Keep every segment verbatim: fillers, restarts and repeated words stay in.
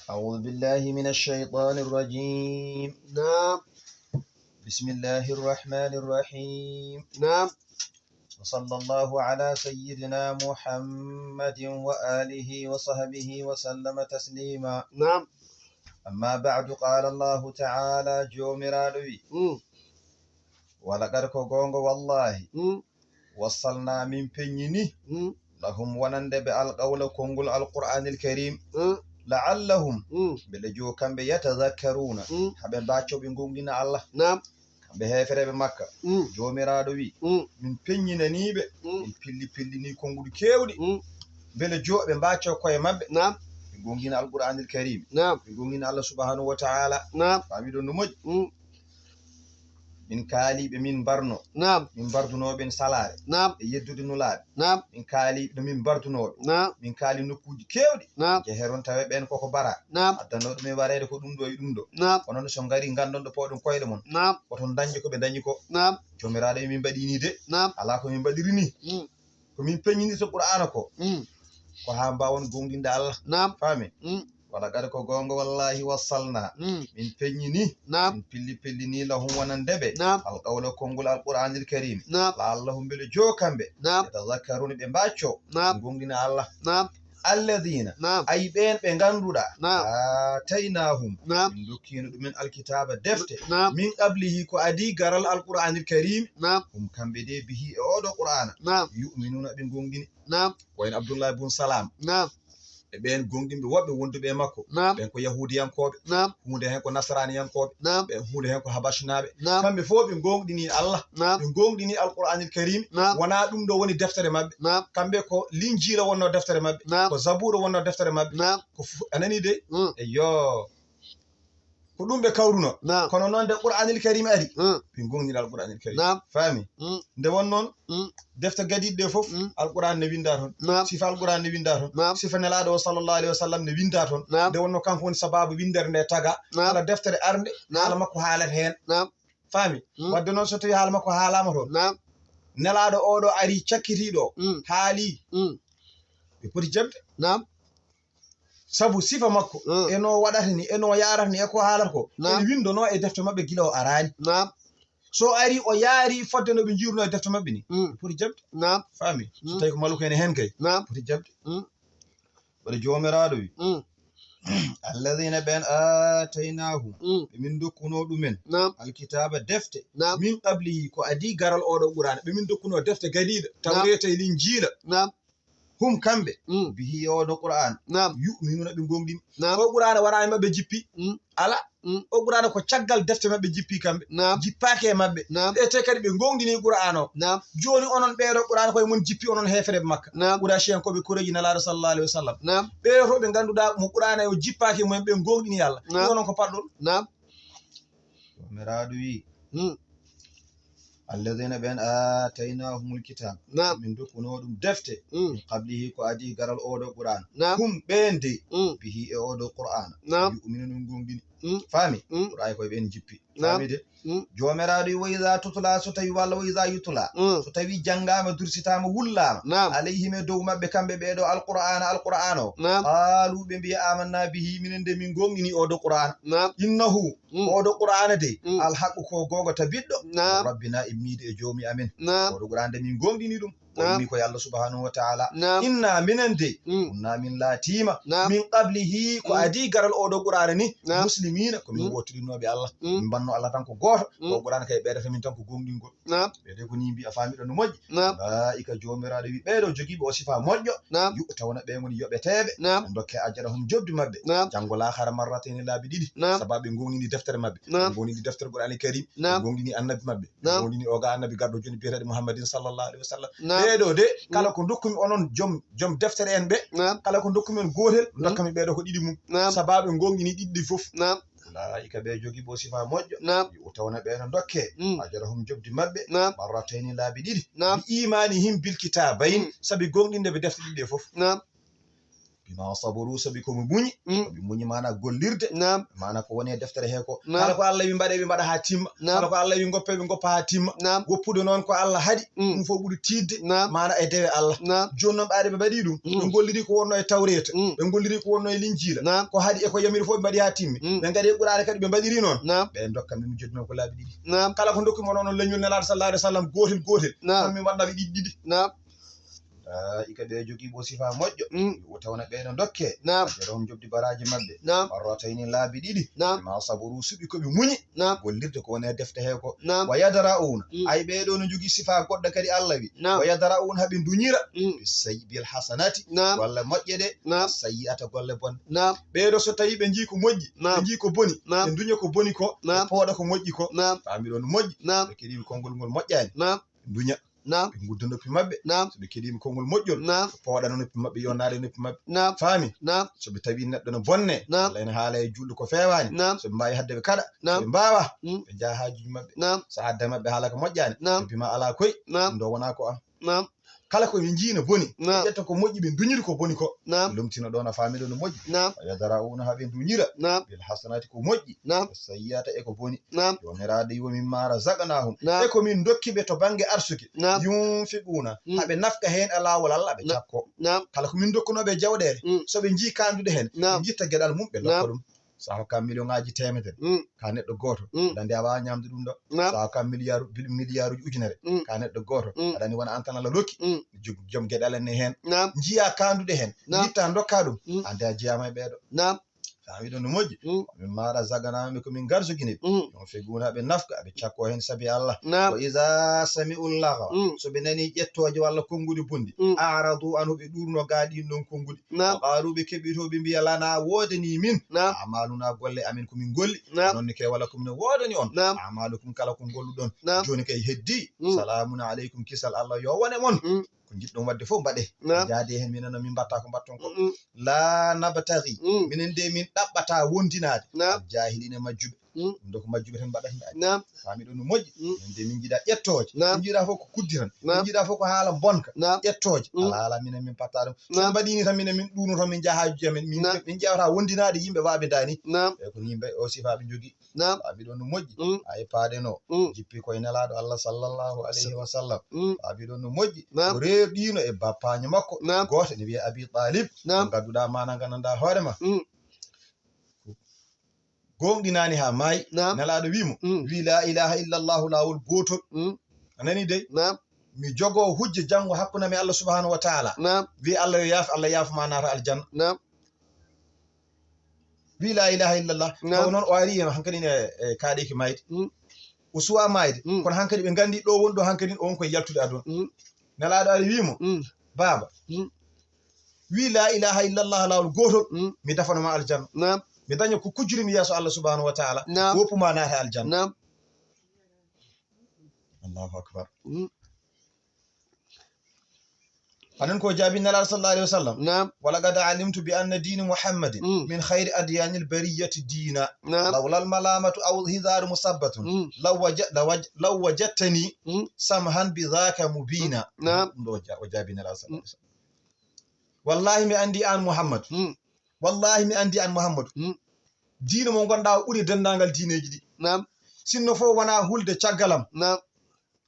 أعوذ بالله من الشيطان الرجيم. Naam. بسم الله الرحمن الرحيم. Naam. وصلى الله على سيدنا محمد وآله وصحبه وسلم تسليما. Naam. أما بعد، قال الله تعالى، Joomiraaɗo wi, Mm. Wala qad, ko goonga, wallaahi, Mm. wassalnaa, min peññini, Mm. lahum, wonande ɓe, alqawla, konngol Alqur'aanil Kariim, Mm. la'allahum, Mm. mbele joo kamɓe, yatazakkaruuna, Mm. haɓe mbaccoo, ɓe ngoongɗina Allah. Naam. Kamɓe heefereeɓe Makka, Mm. Joomiraaɗo wi, Mm. min peññinanii ɓe, Mm. min pilli pillini konnguɗi keewɗi, Mm. mbele joo ɓe mbaccoo koye maɓɓe, Naam. ɓe ngoongɗina Alqur'aanil Kariim, Naam. ɓe ngoongɗina Allah subhaanahu wa ta'ala. Naam. Faami ɗon no moƴƴi? Mm. Min kaaliiɓe, min mbarno, Naam. min mbardunooɓe en salaare, Naam. e yeddude Nulaaɓe. Naam. Min kaaliiɓe, min mbardunooɓe, Naam. min kaali nokkuuji keewɗi. Naam. Jehe toon tawe ɓeen koko bara. Naam. Addanoo ɗum e wareede ko ɗum ɗo e ɗum ɗo. Naam. Onon so ngari, nganndon ɗo pooɗon koyɗe mon. Naam. Oton ndañde ko ɓe ndañi ko. Naam. Joomiraaɗo wi, min mbaɗi nii de. Naam. Alaa ko min mbaɗiri nii. Mm. Ko min peññinirta Qur'aana ko. Mm. Ko haa mbaawon goongɗinde Allah. Naam. Faami? Mm. Wala qad, ko goonga, wallaahi, wassalnaa. Mm. Min peññini. Naam. Min pilli pillini, lahum, wonande ɓe, Naam. alqawla, konngol Alqur'aanil Kariim, Naam. la'allahum, mbele joo kamɓe, Naam. yatazakkaruuna, ɓe mbaccoo, Naam. ngoongɗina Allah. Naam. Alladhiina, Naam. Ay ɓeen ɓe ngannduɗaa, Naam. aataynaahum, Naam. min ndokkiino ɗumen alkitaaba, defte, Naam. min qablihi, ko adii garal Alqur'aanil Kariim, Naam. hum, kamɓe de, bihi, e ooɗo Qur'aana, Naam. yu'minuuna, ɓe ngoongɗini. Naam. Wayin Abdullahi bun Salaam. Naam. E ɓeen goongɗinɓe woɓɓe wonduɓe e makko. Naam. Ɓeen ko Yahuudiyankooɓe. Naam. Huunde heen ko Nasaraaniyankooɓe. Naam. Ɓeen huunde heen ko Habashnaaɓe. Naam. Kamɓe fof ɓe ngoongɗini Allah. Naam. Ɓe ngoongɗini Alqur'aanil Kariim. Naam. Wonaa ɗum ɗo woni deftere maɓɓe. Naam. Kamɓe ko Linjiila wonnoo deftere maɓɓe. Naam. Ko Zabuura wonnoo deftere maɓɓe. Naam. Ko fu-, a nanii de? Mm. Eyyo. Ko ɗum ɓe kawrunoo. Naam. Kono noon nde Qur'aanil Kariim ari, Mm. ɓe ngoongɗini Alqur'aanil Kariim. Naam. Faami? Mm. Nde won noon, Mm. defte gadiiɗe ɗe fof, Mm. Alqur'aan ne winndaa toon. Naam. Sifa Alqur'aan ne winndaa toon. Naam. Sifa Nelaaɗo o, sallallahu alayhi wa sallam, ne winndaa toon. Naam. Nde wonnoo kanko woni sabaabu winndere nde tagaa. Naam. Kala deftere arnde, Naam. haala makko haalata heen. Naam. Faami? Mm. Wadde noon, so tawii haala makko haalaama toon, Naam. Nelaaɗo oɗo ari cakkitiiɗo, Mm. haali, Mm. ɓe poti jaɓde. Naam. Sabu sifa makko, Mm. e no waɗata ni, e no yaarata ni, e ko haalata ko, Naam. ene winndonoo e defte maɓɓe gila o araani. Naam. So ari, o yaari fodde no ɓe njiirunoo e defte maɓɓe ni, Mm. ɓe poti jaɓde. Naam. Faami? So Mm. tawii ko maluko ene heen kay, Naam. poti jaɓde. Mm. Ɓayde Joomiraaɗo wi, Mm. "Alladhiina, ɓeen, aataynaahum, Mm. ɓe min ndokkunoo ɗumen, Naam. alkitaaba, defte, Naam. min qablihi, ko adii garal oɗo Qur'aana, ɓe min ndokkunoo defte gadiiɗe, Naam. Tawreeta e Linjiila, Naam. hum, kamɓe, Mm. bihi, e oɗo Qur'aana, Naam. yu'minuuna, ɓe ngoongɗini." Naam. O Qur'aana wonaa e maɓɓe jippi. Mm. Alaa. Mm. O Qur'aana ko caggal defte maɓɓe jippi kamɓe. Naam. Jippaaki e maɓɓe. Naam. Ete kadi ɓe ngoongɗini Qur'aana o. Naam. Jooni onon ɓeeɗo Qur'aana koye mon jippi, onon heefereɓe Makka. Naam. Qurayshiyankooɓe, koreeji Nelaaɗo, sallallahu alayhi wa sallam. Naam. Ɓe to ɓe ngannduɗaa mo Qur'aana o jippaaki e mumen, ɓe ngoongɗini Allah. Naam. Onon ko paɗɗon? Naam. Joomiraaɗo wi, Mm. "Alladhiina, ɓeen, aataynaahumul kitaaba." Naam. Min ndokkunoo ɗum defte. Mm. Min qablihi, ko adii garal oɗo Qur'aana. Naam. Hum, ɓeen de. Mm. Bihi, e oɗo Qur'aana. Naam. Yu'minuuna, ɓe ngoongɗini. Mm. Faami? Mm. Qur'aana koye ɓeen jippi. Naam. Faami de? Mm. Joomiraaɗo wi, "Wa iza tutla", so tawii, walla, "Wa iza yutla", Mm. so tawii janngaama, dursitaama, wullaama, Naam. "alayhim", e dow maɓɓe kamɓe ɓeeɗo, "Alqur'aana", Alqur'aana o. Naam. "Qaalu", ɓe mbiya, "Aamannaa bihi", minen de min ngoongɗini oɗo Qur'aana. Naam. "Innahu", Mm. oɗo Qur'aana de, Mm. "alhaqqu", ko goonga tabiɗɗo, Naam. "min Rabbinaa", immiiɗo e Joomi amen. Naam. Oɗo Qur'aana de min ngoongɗini ɗum. O Naam. immi ko e Allah subhaanahu wa ta'ala. Naam. "Innaa", minen de, Mm. "kunnaa", min laatiima, Naam. "min qablihi", ko Mm. adii garal oɗo Qur'aana ni, Naam. "muslimiina", ko min Mm. wootirinooɓe Allah, Mm. min mbannoo Allah tan ko gooto. Mm. O Qur'aana kay ɓeydata min tan ko goongɗingol. Naam. Ɓe de ko nii mbiya, faamiɗon no moƴƴi. Naam. Ulaa'ika, Joomiraaɗo wi, ɓeeɗo jogiiɓe o sifa moƴƴo, Naam. yu'tawna, ɓe ngoni yoɓeteeɓe, Naam. ɓe ndokke ajrahum, jobdi maɓɓe, Naam. janngo laakara, marratayni, laabi ɗiɗi. Naam. Sababu ɓe ngoongɗini deftere maɓɓe, Naam. ɓe ngoongɗini deftere Qur'aani Kariim, Naam. ɓe ngoongɗini annabi maɓɓe, ɓe Naam. ngoongɗini oga annabi garɗo jooni biyeteeɗo Muhammadin sallallahu alayhi wa sallam. Naam. Ɓeeɗo de, kala ko ndokkumi onon joom, joom deftere en ɓe, Naam. kala ko ndokkumi en gootel, ndokkami ɓeeɗo ko ɗiɗi mum. Naam. Sababu ɓe ngoongɗini ɗiɗi ɗi fof. Naam. Ulaa'ika, ɓe jogiiɓe o sifa moƴƴo, Naam. yu'tawna, ɓe no ndokke, Mm. ajrahum, jobdi maɓɓe, Naam. marratayni, laabi ɗiɗi, Naam. bi iimaanihim bil kitaabayni, Mm. sabi goongɗinde ɓe defte ɗiɗi ɗe fof. Naam. Bima sabaru, sabi ko ɓe muñi. Mm. Ko ɓe muñi, maana gollirde. Naam. Maana ko woni e deftere he ko. Naam. Kala ko Allah wi mbaɗe, ɓe mbaɗa haa timma. Naam. Kala ko Allah wi ngoppe, ɓe ngoppa haa timma. Naam. Woppude noon ko Allah haɗi, mm, ɗum fof ɓuri tiiɗde. Naam. Maana e dewe Allah. Naam. Jooni noon ɓaade ɓe mbaɗi ɗum. Mm. Ɓe ngolliri ko wonno e Tawreeta. Mm. Ɓe ngolliri ko wonno e Linjiila. Naam. Ko haɗi e ko yamiri fof ɓe mbaɗi haa timmi. Mm. Ɓe ngari e Qur'aana kadi ɓe mbaɗiri noon. Naam. Ɓe ndokka min mi joddinoo ko laabi ɗiɗi. Naam. Kala ko ndokki mo noon on leñol Nelaaɗo sallallahu alaihi wa sallam gootel gootel. Naam. Tan mi waɗna ɓe ɗiɗi ɗiɗi. Naam. Ulaa'ika ɓe jogii bo sifa moƴƴo. Mm. Yo tawna ɓe no dokke. Naam. Ɓe ɗon jobdi baraaji maɓɓe. Naam. Marratayni laabi ɗiɗi. Naam. Bima sabaru suɓi ko ɓe muñi. Naam. Gollirde ko woni e defte he ko. Naam. Wa yadra'una. Mm. Ay ɓe ɗo no jogii sifa goɗɗo kadi Allah wi. Naam. Wa yadra'una haɓe duñira. Mm. Bi sayyi bil hasanati. Naam. Golle moƴƴe ɗe. Naam. Sayyi'ata golle bonɗe. Naam. Ɓe ɗo so tawi ɓe jii ko moƴƴi. Naam. Ɓe jii ko boni. Naam. Ɓe duña ko boni ko. Naam. Ɓe pooɗa ko moƴƴi ko. Naam. Faami ɗon moƴƴi. Naam. Ɓe keɗii konngol ngol moƴƴaani. Naam. Duña. Naam. Ɓe ngudda noppi maɓɓe. Naam. So ɓe keɗiima konngol moƴƴol, naam, ɓe pooɗana noppi maɓɓe, yonnaade noppi maɓɓe. Naam. Faami? Naam. So ɓe tawi neɗɗo no bonne, naam, walla ene haala e juulɗo ko feewaani, naam, so ɓe mbaawi haɗde ɓe kaɗa, naam, so ɓe mbaawaa, mm, ɓe njaha haajuuji maɓɓe. Naam. So adda maɓɓe haala ko moƴƴaani, naam, ɓe mbiima alaa koy, naam, ɗum ɗo wonaa ko am. Naam. Kala ko ɓe njii no boni, naam, ɓe ƴetta ko moƴƴi, ɓe duñiri ko boni ko. Naam. Ɓe lomtina ɗoon, a faami ɗo no moƴƴi. Naam. Wa yadra'una haa ɓe duñira, naam, bil hasanati ko moƴƴi. Naam. Sayyi'ata e ko boni. Naam. Joomiraaɗo wi, "Wa mimma razaqnahum." Naam. E ko min dokki ɓe to bannge arsuki. Naam. Yunfiquna. Mm. Haa ɓe nafqa heen e laawol Allah, ɓe, na-, cakko. Naam. Kala ko min dokkunoo ɓe jawɗeele, mm, so ɓe njii kaanduɗe heen, naam, ɓe njitta geɗal mum, ɓe, naam, lokka ɗum. So a hokkaa million ŋaaji teemedere, mm, ka neɗɗo gooto, mm, aɗa anndi a waawaa ñaamde ɗum ɗo. Naam. So a hokkaa milliard, bil-, milliard uji ujunere, mm, ka neɗɗo gooto, mm, aɗa anndi wona aan tan Allah rokki. Mm. Jog-, joom geɗal en ne heen. Naam. Njiyaa kaanduɗe heen, naam, njitta ndokkaa ɗum. Mm. Anndi a jeyaama e ɓeeɗo. Naam. Faami ɗon no moƴƴi. Mm. Mimma razaqnahum, ko min garzugini ɓe. Mm. Yunfiquna, ɓe nafqa, ɓe cakko heen sabi Allah. Naam. Wa iza sami'u lagwa, mm, so ɓe nani ƴettooje walla konnguɗi bonɗi, mm, a'radu anhu, ɓe ɗuurno gaa ɗiin ɗon konnguɗi. Naam. Wa qalu, ɓe keɓɓito, ɓe mbiya, lana, woodani min. Naam. A'maluna, golle amin ko min golli. Naam. Noon ne kay wala ko min woodani on. Naam. A'malukum, kala ko ngolluɗon. Naam. Jooni kay heddi. Mm. Salamun aleykum, kisal Allah yo wone mon. Mm. Ko njiɗɗon waɗde fof mbaɗee. Naam. Njaadee heen, minen noon min mbaɗta ko mbaɗton ko. Mm-mm. La nabtaghi. Mm. Minen de min ɗaɓɓata wondinaade. Naam. Al jahilina, majjuɓe. Mm. Ɗum ɗo ko majjuɓe tan mbaɗata. Naam. Faami ɗum no moƴƴi. Mm. Minen de min njiɗaa ƴettooje. Naam. Min njiɗaa fof ko kuddi tan. Naam. Min njiɗaa fof ko haala bonka. Naam. Ƴettooje. Mm. Alaa, alaa, minen min patta ɗum. So, naam, ɓe mbaɗii ni tan, minen min ɗuunoto, min njaha haajuuji amen. Min, naam, min ƴeewata wondinaade yimɓe waɓe daani. Naam. E ko yimɓe o sifaaɓe njogii. Naam. Faami ɗon no moƴƴi. Mm. Ay paade no, mm, jippi koye Nelaaɗo Allah sallallahu alayhi wa sallam. Mm. Faami ɗon no moƴƴi. Naam. O reerɗiino e bappaaño makko. Naam. Gooto ene wiyee Abi Talib. Naam. Ko ngadduɗaa maana, nganndanɗaa hoore ma. Mm. Gooŋɗinaani haa maayi. Naam. Nelaaɗo wii mo, mm, wii, "La ilaha illallahu, laawol gootol." Mm. A nanii dey? Naam. Mi jogoo hujja janngo hakkunde am e Allah subhanahu wa taala. Naam. Wii Allah yo yaaf, Allah yaafa ma, naata aljanna. Naam. Wii, "La ilaha illallah." Naam. Taw noon o arii en hankadi e, e kaaɗeeki maayde. Mm. O suwaa maayde. Mm. Kono hankadi ɓe nganndi ɗo woni ɗo hankadi o won koye yaltude aduna. Mm. Nelaaɗo ari wii mo, mm, "Baaba, mm, wii la ilaha illallah laawol gootol, mm, mi dafano ma aljanna. Naam. Mi daña ko kujjiri mi yeeso Allah subhanahu wa taala. Naam. Woppu ma naata aljanna." Naam. Allahu akbar. Mm. Anen ko jaabi Nelaaɗo sallallahu alayhi wa sallam. Naam. "Wa laqad alimtu bi anna diina Muhammadin, mm, min khayri adyanil bariyati diina. Naam. Lawlal malamatu aw hizaru musabbatun. Mm. Law waja-, law waj-, law wajadtani, mm, samhan bi dhaka mubina." Naam. Ɗum ɗo o ja-, o jaabi Nelaaɗo sallallahu alayhi wa sallam. "Wallahi mi anndi aan Muhammad. Mm. Wallahi mi anndi aan Muhammadu. Mm. Diina mo ngonɗaa o ɓuri denndaangal diineeji ɗi. Naam. Sinno fof wonaa hulde caggal am." Naam.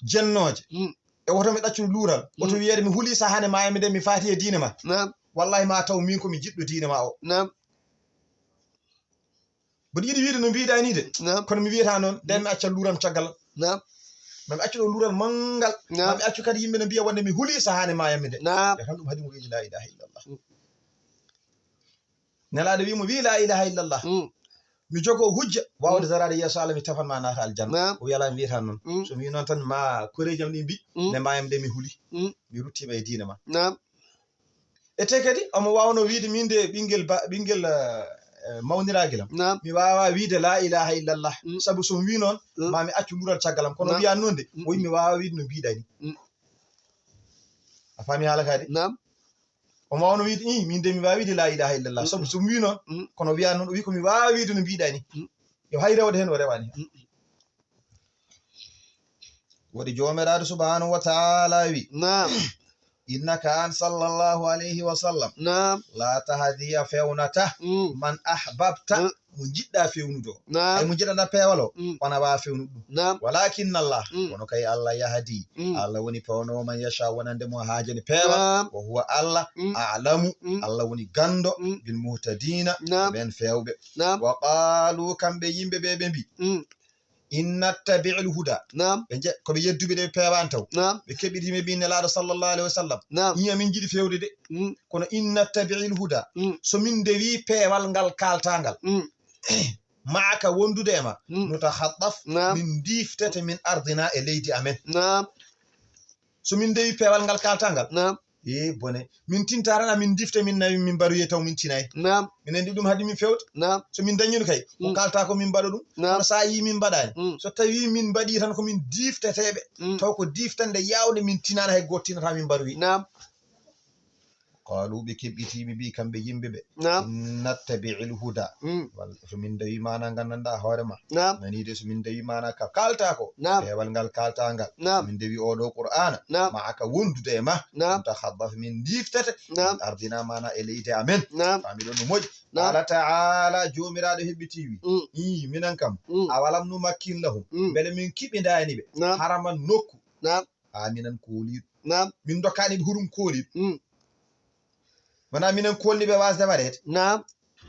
Jennooje. Mm. E woto mi ɗaccu luural. Woto, mm, wiyeede mi huli sahaa nde maayami nde mi faati e diine ma. Naam. Wallahi ma taw min ko mi jiɗɗo diine ma o. Naam. Mboɗo yiɗi wiide no mbiɗa ni de. Naam. Kono mi wiyata noon, nden mi acca luural caggal. Naam. Ma mi accu ɗo luural manngal. Naam. Ma mi accu kadi yimɓe no mbiya wonde mi huli sahaa nde maayami nde. Naam. E tan ɗum haɗi mo wiide la ilaha illallah. Mm. Nelaaɗo wii mo, wii la ilaha illallah. Mm. Mi jogoo hujja waawde, mm, daraade yeeso Allah, mi tefan ma naata aljanna. Naam. O wiya alaa, mi wiyata noon. Mm. So mi wii noon tan ma koreeji am ɗi mbi, mm, nde maayam nde mi huli. Mm. Mi ruttiima e diine ma. Naam. E te kadi omo waawnoo wiide min de ɓinngel ba-, ɓinngel, eh, eh, mawniraagal am. Naam. Mi waawaa wiide la ilaha illallah. Mm. Sabu so mi wii noon, mm, ma mi accu luural caggal am. Kono, naam, wiyaa noon de, mm, o wii mi waawaa wiide no mbiɗa ni. Mm. A faami haala kadi? Naam. Omo waawno wiide, "Ii, min de mi waawi wiide la ilaha illallah." Mm. Sabu so mi wii noon, mm, kono wiyaa noon, o wii ko mi waawi wiide no mbiɗa ni. Mm. Yo hay rewde heen o rewaani heen. Mm. Waɗi Joomiraaɗo subhanahu wa taala wi. Naam. Innaka an sallallahu alayhi wa sallam. Naam. La tahdi a fewnata. Mm. Man ahbabta. Mm. Mo njiɗɗa fewnude o. Naam. Ay mo njiɗɗa peewal o. Mm. Wona wa fewnude ɗum. Naam. Walakin Allah. Mm. Kono kay Allah yahdi. Mm. Allah woni pewnowo man yasha wonande mo haajani peewal. Naam. Wa huwa Allah. Mm. A'lamu. Mm. Allah woni ganndo. Mm. Bil muhtadina. Naam. Ɓen feewɓe. Naam. Wa qalu kamɓe yimɓe ɓe ɓe mbi. Mm. In nattabi'il huda. Naam. Ɓe je-, ko ɓe yedduɓe ɗe ɓe peewaani taw. Naam. Ɓe keɓɓiti yimɓe mbi nelaaɗo sallallahu alayhi wa sallam. Naam. Ñiya min njiɗi feewde de. Mm. Kono in nattabi'il huda. Mm. So min ndewi peewal ngal kaaltangal. Mm. Maaka wondude e ma. Mm. Nutakhattaf. Naam. Min ndiftete min ardina e leydi amen. Naam. So min ndewi peewal ngal kaaltangal. Naam. E bone. Min tinta tan, min difte, min nawi, min mbaroye taw min tinaye. Naam. Minen ndi ɗum haɗi min fewta. Naam. So min dañi ɗum kay, ko Mm. kalta ko min mbaɗa ɗum. Naam. Kono sa yi min mbaɗani. Mm. So tawi min mbaɗi tan ko min difteteɓe. Mm. Taw ko diftande yawde min tinana hay goto tinata min mbaroye. Naam. Qalu ɓe keɓɓiti ɓe mbi kamɓe yimɓe ɓe. Naam. In nattabi'il huda. Mm. Walla so min dawi mana gandanɗa hoore ma. Naam. Nani de so min dawi mana ka kalta ko. Naam. Peewal ngal kalta ngal. Naam. Min dawi oɗo Qur'ana. Naam. Ma'aka wondude e ma. Naam. Nutakhattaf min diftete. Naam. Min ardina mana e leydi amen. Naam. Fami ɗon no moƴƴi. Naam. Qala ta'ala, Joomiraaɗo heɓɓiti wi. Mm. Ii, minen kam. Mm. Awalam numakkin lahum. Mm. Mbele min kiɓidani ɓe. Naam. Haraman nokku. Naam. Ha minen kooliiɗo. Naam. Min dokkani ɓe hurum kooliiɗo. Mm. Wona minen kolni ɓe wasde waɗeede. Naam.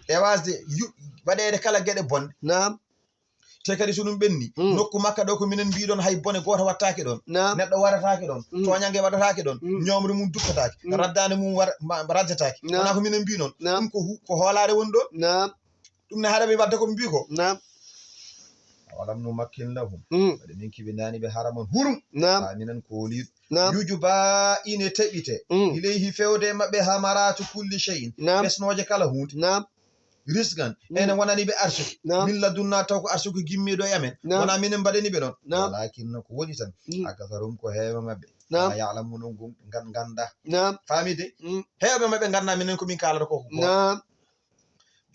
E wasde yu-, waɗeede kala geɗe bonɗe. Naam. Te kadi so ɗum ɓenni, Mm. nokku Makka ɗo ko minen mbiɗon hay bone gooto waɗtaake ɗon. Naam. Neɗɗo waɗataake ɗon. Mm. Tooñange waɗataake ɗon. Mm. Ñoomre mum dukkataake. Mm. Raddaande mum wa-, ma-, raddetaake. Naam. Wona ko minen mbinoo. Naam. Ɗum ko hu-, ko hoolaare woni ɗon. Naam. Ɗum ne haɗa ɓe wadde ko ɓe mbi ko. Naam. Awalam numakkin lahum. Mm. Waɗi min kibinani ɓe haraman hurum. Naam. Ha minen kooliiɗo. Naam. Yujuba ine taɓite. Mm. Ilayhi fewde e maɓɓe hamaratu kulli shay'in. Naam. Ɓesnooje kala huunde. Naam. Risgan. Mm. Ene wonani ɓe arsuki. Naam. Min ladunna taw ko arsuki gimmiiɗo e amen. Naam. Wona minen mbaɗani ɓe ɗon. Naam. Walakin no ko woni tan. Mm. Akatharum ko heewe maɓɓe. Naam. La ya'lamuna gum gan ganda. Naam. Famide? Mm. Heewe maɓɓe ganda minen ko min kaalata ko ko. Naam.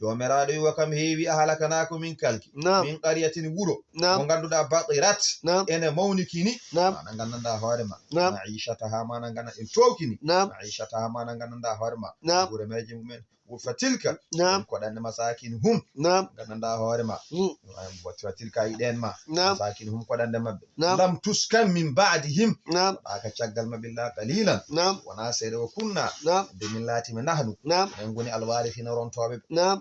Joomiraaɗo wi, wa kam heewi a halakana ko min kalki. Naam. Min qaryatin wuro. Naam. Mo ngannduɗaa batirat. Naam. Ene mawnikini. Naam. Mana nganndanɗaa hoore ma. Naam. Ma'ishataha mana nganndan en towkini. Naam. Ma'ishataha mana nganndanɗaa hoore ma. Naam. Gure meeje mumen. Fatilka. Naam. Ko ɗan masakin hum. Naam. Nganndanɗaa hoore ma. Mm. Fatilka yiɗen ma. Naam. Masakin hum ko ɗande maɓɓe. Naam. Lam tuskan min ba'dihim. Naam. Ɓaaka caggal maɓɓe la qalilan. Naam. Wona seeɗa wa kunna. Naam. Nde min laati mi nahnu. Naam. Min ngoni alwarithina rontooɓe ɓe. Naam.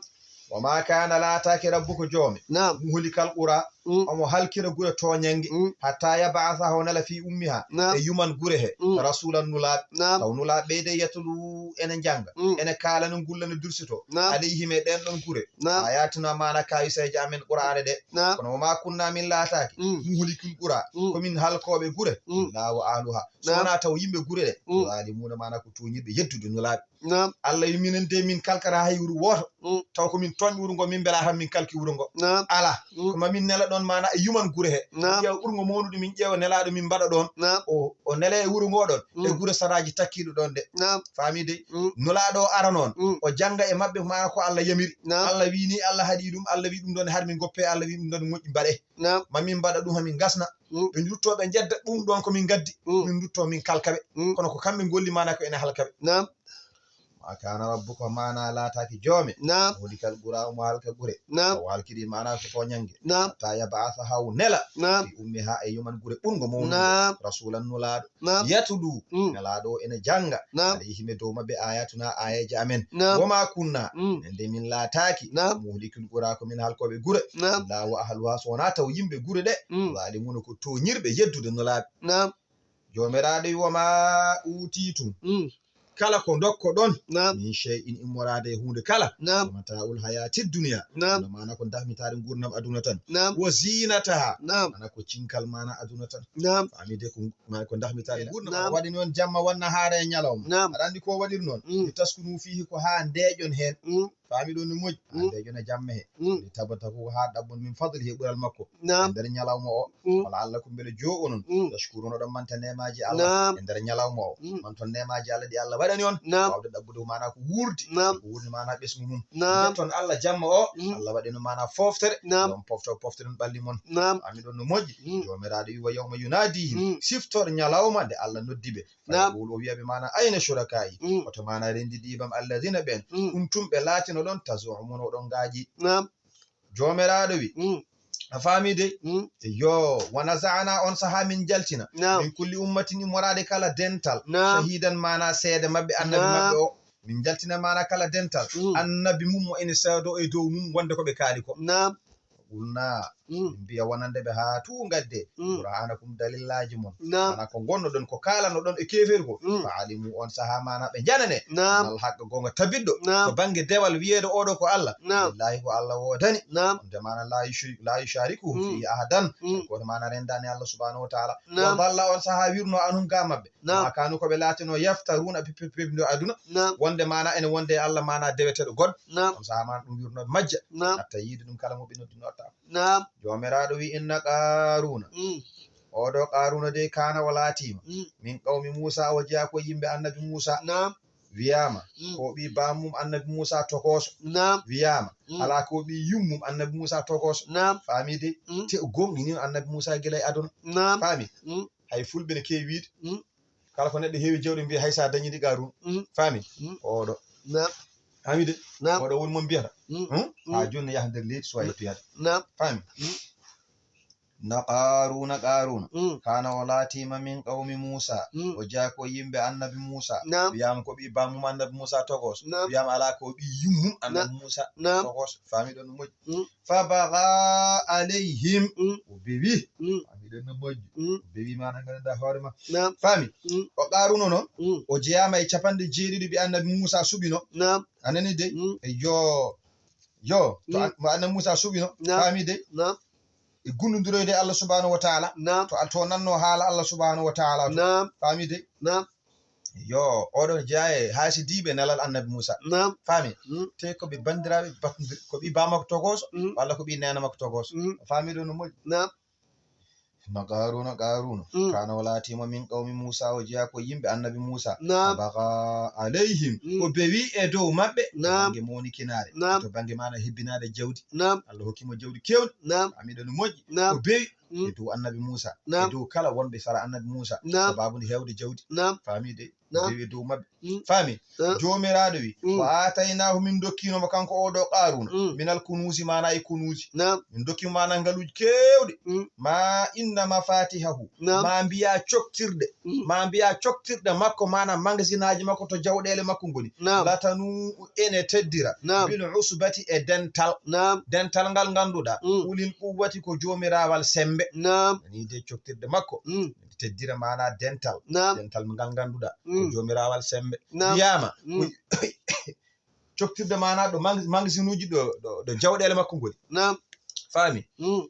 Wa ma kana laataake rabbuko joomi. Naam. Muhlikal qura. Mm. Omo halkira gure tooñange. Mm. Hatta yab'atha haw nela fi ummiha. Naam. E yuman gure he. Mm. Rasulan nulaaɓe. Naam. Taw nulaaɓe ɓeyde yatulu ene njannga. Mm. Ene kaalana ngullana dursuto. Naam. Alayhim e ɗen ɗon gure. Naam. Ayatuna mana kawiseeje amen qur'aane ɗe. Naam. Kono wa ma kunna min laataake. Mm. Muhlikil qura. Mm. Ko min halkooɓe gure. Mm. Illa wa ahluha. So Naam. Wonaa taw yimɓe gure ɗe. Mm. Zalimuna mana ko tooñirɓe yeddude nulaaɓe. Naam. Allah wi minen de min kalkata hay wuro wooto. Mm. Taw ko min tooñ wuro ngo min mbela tan min kalki wuro ngo. Naam. Ala. Mm. Ko ma min nela ɗon mana e yuman gure he. Naam. Ƴeewa ɓurngo mawnude min ƴeewa nelaaɗo min mbaɗa ɗon. Naam. O, o nele e wuro ngo ɗon. Mm. E gure saraaji takkiiɗo ɗon de. Naam. Famide? Mm. Nulaaɗo o ara noon. Mm. O jannga e maɓɓe mana ko Allah yamiri. Naam. Allah wi ni Allah haɗi ɗum, Allah wi ɗum ɗon har min goppe, Allah wi ɗum ɗon moƴƴi mbaɗe. Naam. Ma min mbaɗa ɗum ha min ngasna. Mm. Ɓe ndutto ɓe njedda ɗum ɗon ko min gaddi. Mm. Min ndutto min kalka ɓe. Mm. Kono ko kamɓe ngolli mana ko ene halka ɓe. Naam. Ma kana rabbuka mana laataaki joome. Naam. Muhlikal qura omo halka gure. Naam. O halkiri mana ko tooñange. Naam. Hatta yab'atha haw nela. Naam. Fi ummiha e yuman gure ɓurngo mawnude. Naam. Rasulan nulaaɗo. Naam. Yatlu. Mm. Nelaaɗo o ene jannga. Naam. Alayhim e dow maɓɓe ayatuna ayeeje amen. Naam. Wa ma kunna. Mm. Nde min laataaki. Naam. Muhlikil qura ko min halkooɓe gure. Naam. Illa wa ahluha so wonaa taw yimɓe gure ɗe. Mm. Zalimuna ko tooñirɓe yeddude nulaaɓe. Naam. Joomiraaɗo wi, wa ma utitum. Mm. Kala ko ndokko ɗon. Naam. Min shay'in immoraade e huunde kala. Naam. Wa mata'ul hayati dunya. Naam. Kono mana ko dahmitaare ngurnam aduna tan. Naam. Wa zinataha. Naam. Mana ko cinkal mana aduna tan. Naam. Famide ko, mana ko dahmitaare ngurnam. Naam. Waɗi noon jamma wonna haara e ñalawma. Naam. Aɗa anndi ko waɗiri noon? Mm. Li taskunu fihi ko haa ndeeƴon heen. Mm. Faami ɗon no moƴƴi. Mm. Ande jona jamme he. Mm. Li tabtagu haa ɗaɓɓon min fadlihi ɓural makko. Naam. E nder ñalawma o. Mm. Wala allakum mbele joo'onon. Mm. Tashkuruna ɗon manta neemaaji Allah. Naam. E nder ñalawma o. Mm. Man ton neemaaji Allah ɗi Allah waɗani on. Naam. Waawde ɗaɓɓude ko maana ko wuurdi. Naam. Ko wuurdi maana ɓesngu mum. Naam. Nde ton Allah jamma o. Mm. Allah waɗi no maana foftere. Naam. Ɗon pofto pofte ɗon ɓalli mon. Naam. Faami ɗon no moƴƴi. Mm. Joomiraaɗo wi wa yawma yunadihim. Mm. Siftor ñalawma nde Allah noddi ɓe. Naam. Fayaqulu o wiya ɓe maana ayna shuraka'i. Mm. Oto maana rendidiiɓe am alladhina ɓen. Mm. Kuntum ɓe laatino ɗon tazumuna oɗon ngaaji. Naam. Joomiraaɗo wi. Mm. A faami dey? Mm. Yo, wa naza'na on saha min jaltina. Naam. Min kulli ummatin immoraaɗe kala dental. Naam. Shahidan maana seede maɓɓe annabi Naam. maɓɓe o. Min jaltina maana kala dental. Mm. Annabi mum mo ene seedo e dow mum wonde ko ɓe kaali ko. Naam. Qulna. Mm. Min mbiya wonande ɓe haa tuu ngadde. Mm. Burhanakum dalillaaji mon. Naam. Maana ko ngonnoɗon, ko kaalanoɗon e keefeeri ko. Mm. Fa alimu on saha maana ɓe janane. Naam. Al haqqa goonga tabitɗo. Naam. To bannge dewal wiyeede oɗo ko Allah. Naam. Billahi ko Allah woodani. Naam. Wonde maana la yushri-, la yusharikuhu Mm. fi ahadan. Mm. Ko maana rendaani Allah subhanahu wa ta'ala. Naam. Wa dalla on saha wirno anhum ga maɓɓe. Naam. Ma kanu ko ɓe laatino yaftaruna pe-, pe-, pepndo aduna. Naam. Wonde maana ene wonde e Allah maana deweteɗo goɗɗo. Naam. On saha maana ɗum wirno majja. Naam. Hatta yiide ɗum kala mo ɓe noddino taako. Naam. Joomiraaɗo wi inna Qaaruuna. Mm. Oɗo Qaaruuna dey kaana o laatiima. Mm. Min qawmi Muusa o jeyaa ko yimɓe annabi Muusa. Naam. Wiyaama Mm. ko ɓii baamum annabi Muusa tokooso. Naam. Wiyaama Mm. alaa ko ɓii yummum annabi Muusa tokooso. Naam. Faami dey? Mm. Te o gomɗini annabi Muusa gila e aduna. Naam. Faami? Mm. Hay fulɓe ne keewi wiide. Mm. Kala ko neɗɗo heewi jawɗi mbiya hay so a dañii ɗi Qaaruuna. Mm. Faami? Mm. Oɗo. Naam. Faami dey? Naam. Oɗo woni mo mbiyata. Mm. Hmm? Mm. Haa jooni ne yaha nder leydi so wayi Mm. piyata. Naam. Faami? Mm. Na Qaaruuna, Qaaruuna. Mm. Kaana o laatiima min qawmi Muusa. Mm. O jeyaa ko yimɓe annabi Muusa. Naam. Wiyaama ko ɓii bammum annabi Muusa tokos. Naam. Wiyaama alaa ko ɓii yummum annabi Naam. Muusa Naam. tokos. Faami ɗon no moƴƴi. Mm. Fa baga alayhim. Mm. O bewi. Mm. Faami ɗon no moƴƴi. Mm. O bewi maana ngannduɗaa hoore ma. Naam. Faami? Mm. O Qaaruuna noon, Mm. o jeyaama e capanɗe jeeɗiɗi ɓe annabi Muusa suɓino. Naam. A nani dey? Mm. E yo, yo, to Mm. an-, mo annabi Muusa suɓino. Naam. Faami dey? Naam. E gundondiroyde Allah subhanahu wa ta'ala. Naam. To al-, to nanno haala Allah subhanahu wa ta'ala to. Naam. Faami dey? Naam. Yo, oɗon jeyaa e haasidiiɓe nelal annabi Muusa. Naam. Faami? Mm. Te ko ɓe banndiraaɓe battondir-, ko ɓii baa makko tokooso, Mm. walla ko ɓii neene makko tokooso. Mm. Faami ɗon no moƴƴi? Naam. No Qaaruuna, Qaaruuna. Mm. Kaana o laatiima min qawmi Muusa, o jeyaa ko yimɓe annabi Muusa. Naam. Baga alayhim. Mm. O bewi e dow maɓɓe. Naam. Bannge mawnikinaare. Naam. To bannge maana hebbinaade jawdi. Naam. Allah hokki mo jawdi keewndi. Naam. Faami ɗon no moƴƴi. Naam. O bewi Mm. e dow annabi Muusa. Naam. E dow kala wonɓe sara annabi Muusa. Naam. Sababu nde heewde jawdi. Naam. Faami dey? Naam. Bewi e dow maɓɓe. Mm. Faami? Naam. Joomiraaɗo wi, Mm. wa aataynaahu min ndokkiino mo kanko oɗo Qaaruuna. Mm. Minal kunuusi maana e kunuusi. Naam. Min ndokki mo maana ngaluuji keewɗi. Mm. Ma inna mafatihahu. Naam. Ma mbiya coktirɗe. Mm. Ma mbiya coktirɗe makko maana magasinaaji makko to jawɗeele makko ngoni. Naam. Latanu ene teddira. Naam. Bil usbati e dental. Naam. Dental ngal ngannduɗaa. Mm. Ulil quwwati ko joomiraawal sembe. Naam. Ni de coktirɗe makko. Mm. Teddira maana dental. Naam. Dental ngal ngannduɗaa. Mm. Ko joomiraawal sembe. Naam. Wiyaama. Mm. Ko coktirde maana ɗo mang-, mangasinuuji ɗo, ɗo, ɗo jawɗeele makko ngoni. Naam. Faami? Mm.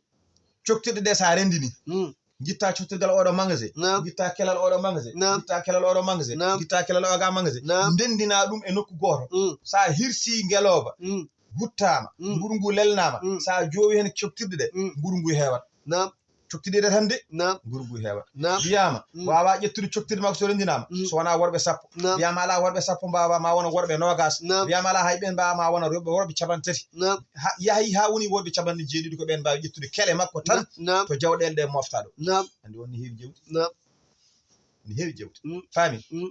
Coktirɗe ɗe so a renndini. Mm. Njitta coktirgal oɗo magasin. Naam. Njitta kelal oɗo magasin. Naam. Njitta kelal oɗo magasin. Naam. Njitta kelal oga magasin. Naam. Ndenndina ɗum e nokku gooto. Mm. So a hirsi ngelooba. Mm. Guttaama. Mm. Nguru ngu lelnaama. Mm. So a joowi heen coktirɗe ɗe. Mm. Nguru ngu heewat. Naam. Coktirɗe tan de. Naam. Nguru ngu heewat. Naam. Wiyaama, Mm. waawa ƴettude coktirɗe makko so renndinaama, Mm. so wonaa worɓe sappo. Naam. Wiyaama alaa worɓe sappo mbaawa ma wona worɓe noogas. Naam. Wiyaama alaa hay ɓeen mbaawa ma wona worɓe, worɓe capanɗe tati. Naam. Ha, yahi haa woni worɓe capanɗe jeeɗiɗi ko ɓeen mbaawi ƴettude kele makko tan Na-, naam. to jawɗeele ɗe mofta ɗo. Naam. Anndi on ne heewi jawdi. Naam. Ne heewi jawdi. Mm. Faami? Mm.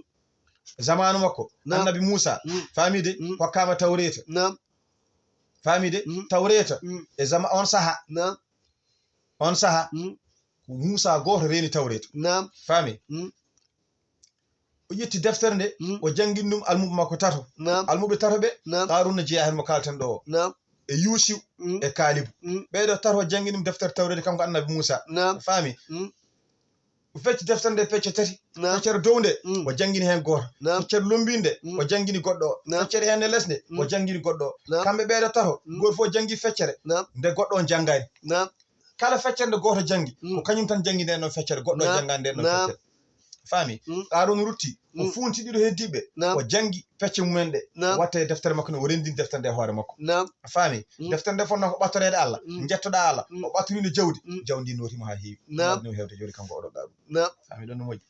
Zamaanu makko, Naam. Annabi Muusa, Mm. faami de, Mm. hokkaama Tawreeta. Naam. Faami de? Mm. Tawreeta, Mm. e zama on saha. Naam. On saha, Mm. ko Muusa gooto reeni Tawreeta. Naam. Faami? Mm. O ƴetti deftere nde, Mm. o janngini ɗum almuɓe makko tato. Naam. Almuɓe tato ɓe, Naam. Qaaruuna jeyaa heen mo kaalten ɗo o. Naam. E Yuusiw, Mm. e Kaalibu. Mm. Ɓee ɗo tato o janngini ɗum deftere Tawreeta kanko Annabi Muusa. Naam. Faami? Mm. O fecci deftere nde pecce tati. Naam. Feccere dow nde, Mm. o janngini heen gooto. Naam. Feccere lombiinde, Mm. o janngini goɗɗo o. Naam. Feccere heen e les nde, o Mm. janngini goɗɗo o. Naam. Kamɓe ɓee ɗo tato, Mm. gooto fof janngi feccere, Naam. nde goɗɗo on janngaani. Naam. Kala feccere nde gooto janngi, Mm. ko kañum tan janngi nden ɗon feccere, goɗɗo Naam. janngaani nden ɗon Naam. feccere. Faami? Mm. Qaaruuna rutti, o fuunti ɗiɗo heddiiɓe, o janngi pecce mumen ɗe, o watta e deftere makko nde, o renndini deftere nde e hoore makko. A faami? Deftere nde fotnoo ko ɓattoreede Allah, njettoɗaa Allah, o ɓattorino jawdi, jawdi ndi nootimo haa heewi. Nootimo heewde jawdi kanko oɗo Qaaruuna. Faami ɗon no moƴƴi?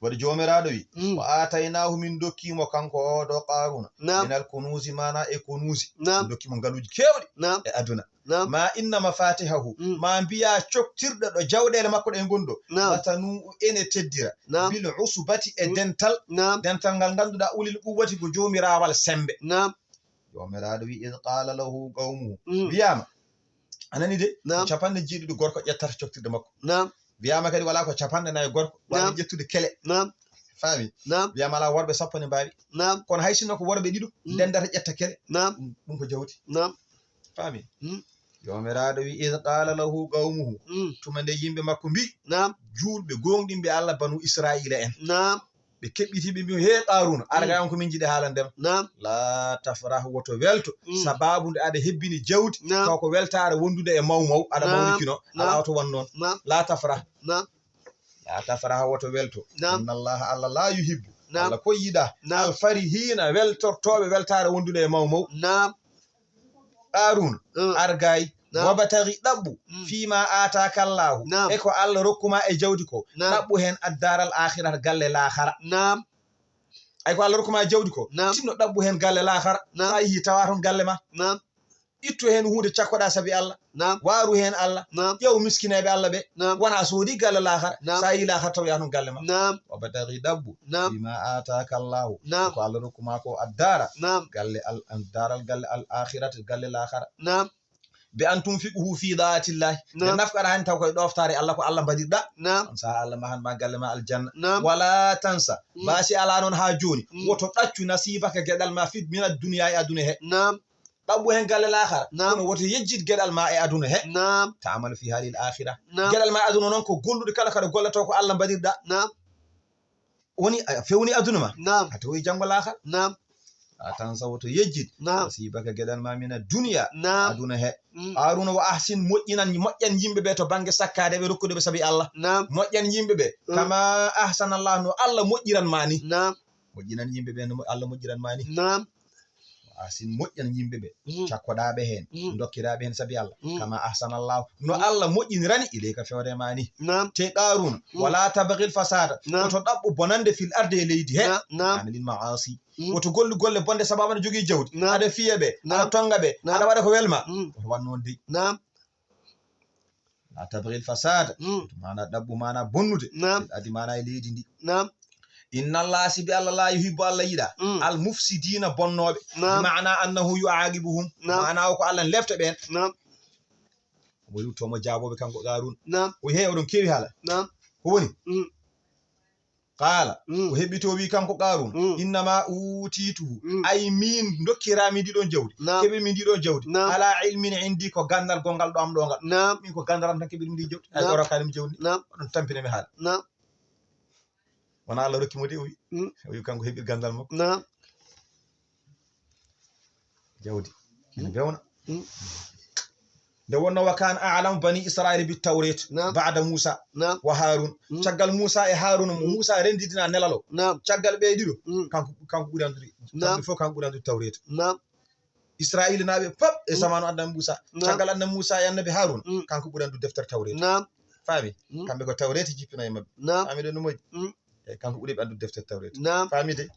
Waɗi Joomiraaɗo wi, "Wa aataynaahu, min dokkiimo kanko oɗo Qaaruuna, minal kunuuzi, maana e kunuuzi." Min dokkiimo ngaluuji keewɗi e aduna. Ma inna mafaatihahu, ma mbiya coktirɗo ɗo jawɗeele makko ɗe ngonɗo, latanuu, ene teddira, bil usbati, e dental, dental ngal ngannduɗaa, ulil quwwati, ko joomiraawal semmbe. Joomiraaɗo wi, "Iz qaala lahu qawmuhu." Wiyaama, a nani de, capanɗe jeeɗiɗi gorko ƴettata coktirɗe makko. Wiyaama kadi walaa ko capanɗe nayi gorko waawi ƴettude kele. Faami? Wiyaama alaa worɓe sappo ne mbaawi. Kono hay sinno ko worɓe ɗiɗo ndendata ƴetta kele, ɗum, ɗum ko jawdi. Faami? Joomiraaɗo wi, "Iz qaala lahu qawmuhu." Tuma nde yimɓe makko mbi, juulɓe gooŋɗinɓe Allah banu Israa'iila en. Ɓe keɓɓiti, ɓe mbi, "Hee Qaaruuna, ara ga on ko min njiɗi haalande ma. Laa tafrah, woto welto, sabaabu nde aɗa hebbini jawdi, taw ko weltaare wondude e maw maw, aɗa mawnikino, alaa woto wan noon. Laa tafrah." Laa tafrah, woto welto. Inna Allaha, Allah, laa yuhibbu, Allah ko yiɗaa, al farihiina, weltortooɓe weltaare wondude e maw maw. Qaaruuna, ar gay, wabtaghi, ɗaɓɓu, fiima aataaka Allaahu, e ko Allah rokku ma e jawdi ko, ɗaɓɓu heen ad-daaral aakhirata, galle laakhara. Ay ko Allah rokku ma e jawdi ko, tinno ɗaɓɓu heen galle laakhara. So a yehii tawa toon galle ma. Ittu heen huunde cakkoɗaa sabi Allah. Waaru heen Allah. Ƴeew miskineeɓe Allah ɓe. Wona a soodi galle laakhara. So a yehii laakhara taw yaha toon galle ma. Wabtaghi, ɗaɓɓu, fiima aataaka Allaahu, ko Allah rokku ma ko, ad-daara, galle al, ad-daaral, galle al aakhirata, galle laakhara. Bi an tunfiqahu fi daa'atillahi. Nde nafqaɗaa heen taw koye ɗooftaare Allah, ko Allah mbaɗirɗaa. On sahaa Allah mahan ma galle ma aljanna. Wala tansa. Baasi alaa noon haa jooni. Woto ɗaccu nasiibaka geɗal ma fi, mina dunyaa, e aduna he. Ɗaɓɓu heen galle laakhara. Kono woto yejjit geɗal ma e aduna he. Ta'amal fiha lil aakhira. Geɗal ma e aduna noon ko gollude kala kaɗa gollotoo ko Allah mbaɗirɗaa. Woni a fewni aduna ma. A tawoyi janngo laakhara. A tan sawoto yejjit. Nasiibaka geɗal ma mina dunyaa. Aduna he. Qaaruuna, wa ahsin, moƴƴinan, moƴƴan yimɓe ɓe to bannge sakkaade ɓe rokkude ɓe sabi Allah. Moƴƴan yimɓe ɓe. Kama ahsana Allah, no Allah moƴƴiran ma ni. Moƴƴinan yimɓe ɓe no mo-, Allah moƴƴiran ma ni. Wa ahsin, moƴƴan yimɓe ɓe. Cakkoɗaa ɓe heen. Dokkiraaɓe heen sabi Allah. Kama ahsana Allah, no Allah moƴƴinirani ilayka, fewre ma ni. Te Qaaruuna, wala tabghil fasada, woto ɗaɓɓu bonande fil ardi, e leydi he. Amilil ma'asi. Woto gollu golle bonde sababu aɗa jogii jawdi. Aɗa fiya ɓe, aɗa tonnga ɓe, aɗa waɗa ko welma. Woto wan noon dey. La tabghil fasada. Woto maana ɗaɓɓu maana bonnude. Fil ardi maana e leydi ndi. Inna Allah, sibi Allah, la yuhibbu, Allah yiɗaa, al mufsidina, bonnooɓe. Bi maana annahu yu'aqibuhum. Maana o ko Allah lefta ɓeen. Omo ruttoo mo jaabooɓe kanko Qaaruuna. O yehi, oɗon keewi haala. Ko woni? Qaala, o heɓɓitoo wi kanko Qaaruuna, "Innama utituhu, ay min dokkiraami ndiɗon jawdi, keɓirmi ndiɗon jawdi, ala ilmin indi, ko ganndal gonngal ɗo am ɗo ngal. Min ko ganndal am tan keɓirmi ndi jawdi, ay o rokkaani mi jawdi ndi. Oɗon tampina mi haala." Wona Allah rokki mo de, o wi, o wi kanko heɓir ganndal makko. Jawdi ina bewna. Nde wonno, wa kana a'lamu bani Israila bit tawret ba'da Musa wa Harun. Caggal Musa e Haruna, mo Musa renndidina nelal o. Caggal ɓe ɗiɗo, kanko, kanko ɓuri anndude. Kamɓe fof kanko ɓuri anndude tawret. Israila naaɓe fof e zamanu annabi Musa. Caggal annabi Musa e annabi Haruna, kanko ɓuri anndude deftere tawret. Faami? Kamɓe ko tawret jippina e maɓɓe. Faami ɗo no moƴƴi? Eyi, kanko ɓuri ɓe anndude deftere tawret. Faami de?